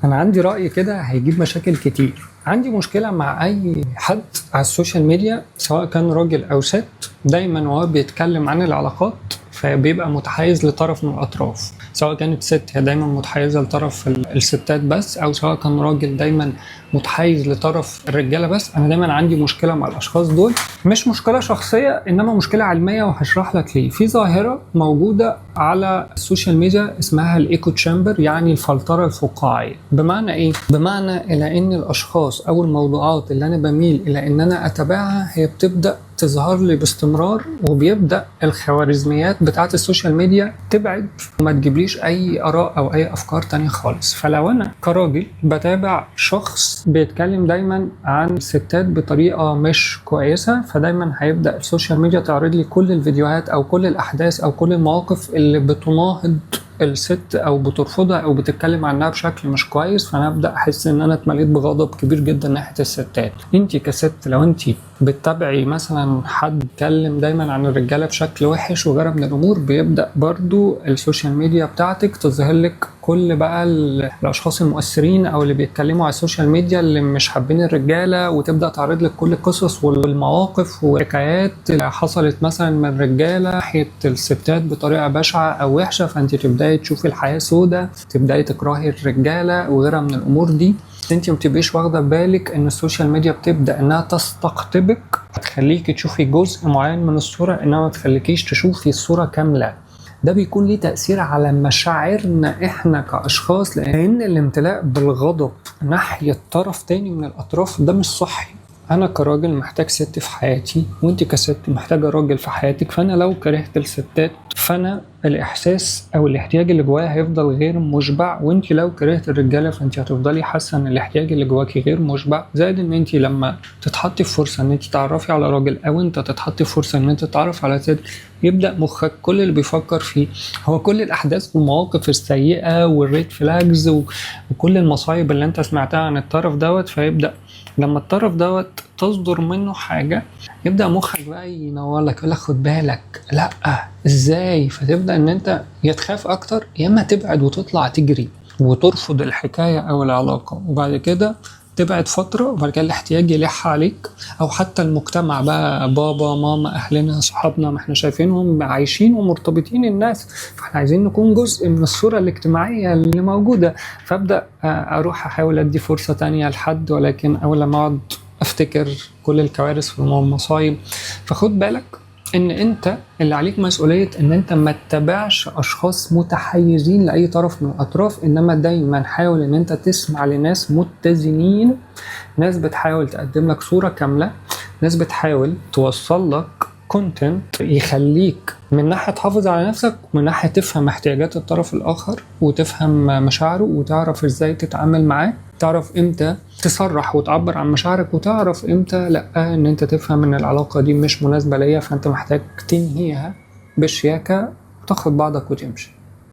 انا عندي راي كده هيجيب مشاكل كتير. عندي مشكلة مع اي حد على ال social media، سواء كان راجل او ست، دايما وهو بيتكلم عن العلاقات فبيبقى متحيز لطرف من الاطراف، سواء كانت ست هي دايما متحيزه لطرف الستات بس، او سواء كان راجل دايما متحيز لطرف الرجالة بس. انا دايما عندي مشكلة مع الاشخاص دول، مش مشكلة شخصية انما مشكلة علمية، وهشرح لك ليه. في ظاهره موجودة على ال social media اسمها ال echo chamber، يعني الفلتره الفقاعيه. بمعنى ايه؟ بمعنى الى ان الاشخاص او الموضوعات اللي انا بميل الى ان انا اتابعها هي بتبدا تظهر لي باستمرار، وبيبدا الخوارزميات بتاعت ال social media تبعد وما تجيبليش اي اراء او اي افكار تانية خالص. فلو انا كراجل بتابع شخص بيتكلم دايما عن الستات بطريقة مش كويسة، فدايما هيبدا ال social media تعرض لي كل الفيديوهات او كل الاحداث او كل المواقف اللي بتناهض الست او بترفضها او بتتكلم عنها بشكل مش كويس، فانا ابدا احس ان انا اتمليت بغضب كبير جدا ناحية الستات. انت كست لو انت بتتابعي مثلا حد اتكلم دايما عن الرجالة بشكل وحش وغيرها من الامور، بيبدا برضو ال social media بتاعتك تظهر لك كل بقى الاشخاص المؤثرين او اللي بيتكلموا على ال social media اللي مش حابين الرجاله، وتبدا تعرض لك كل القصص والمواقف والحكايات اللي حصلت مثلا من رجاله ناحية الستات بطريقة بشعة او وحشة، فانت تبداي تشوفي الحياة سودة، تبداي تكرهي الرجالة وغيرها من الامور دي. انت ما بتبقيش واخده بالك ان ال social media بتبدا انها تستقطبك، تخليكي تشوفي جزء معين من الصورة انما ما تخليكيش تشوفي الصورة كاملة. ده بيكون ليه تأثير على مشاعرنا احنا كأشخاص، لأن الامتلاء بالغضب ناحية طرف تاني من الأطراف ده مش صحي. أنا كراجل محتاج ست في حياتي، وأنت كست محتاجة راجل في حياتك، فأنا لو كرهت الستات فأنا الإحساس أو الاحتياج اللي جوايا هيفضل غير مشبع، وأنت لو كرهت الرجالة فأنت هتفضلي حاسة إن الاحتياج اللي جواكي غير مشبع. زائد إن أنت لما تتحطي في فرصة إن أنت تعرفي على راجل، أو أنت تتحطي في فرصة إن أنت تتعرف على ست، يبدأ مخك كل اللي بيفكر فيه هو كل الأحداث والمواقف السيئة وال red flags وكل المصايب اللي أنت سمعتها عن الطرف دوت. فيبدأ لما الطرف دوت تصدر منه حاجة يبدأ مخك بقى ينور لك، يقول لك خد بالك، لا ازاي، فتبدأ ان انت يا تخاف اكتر يا اما تبعد وتطلع تجري وترفض الحكاية او العلاقة، وبعد كده تبعد فترة، وبعد كده الاحتياج يلح عليك، أو حتى المجتمع بقى، بابا ماما أهلنا صحابنا، ما احنا شايفينهم عايشين ومرتبطين الناس، فاحنا عايزين نكون جزء من الصورة الاجتماعية اللي موجودة. فأبدأ أروح أحاول أدي فرصة تانية لحد، ولكن أول لما أقعد أفتكر كل الكوارث والمصايب. فخد بالك ان انت اللي عليك مسؤولية ان انت ما تتابعش اشخاص متحيزين لاي طرف من الاطراف، انما دايما حاول ان انت تسمع لناس متزنين، ناس بتحاول تقدم لك صورة كاملة، ناس بتحاول توصل لك content يخليك من ناحية تحافظ على نفسك، ومن ناحية تفهم احتياجات الطرف الآخر وتفهم مشاعره وتعرف ازاي تتعامل معاه، تعرف امتى تصرح وتعبر عن مشاعرك، وتعرف امتى لا، ان انت تفهم ان العلاقة دي مش مناسبة ليا، فانت محتاج تنهيها بشياكة وتاخد بعضك وتمشي.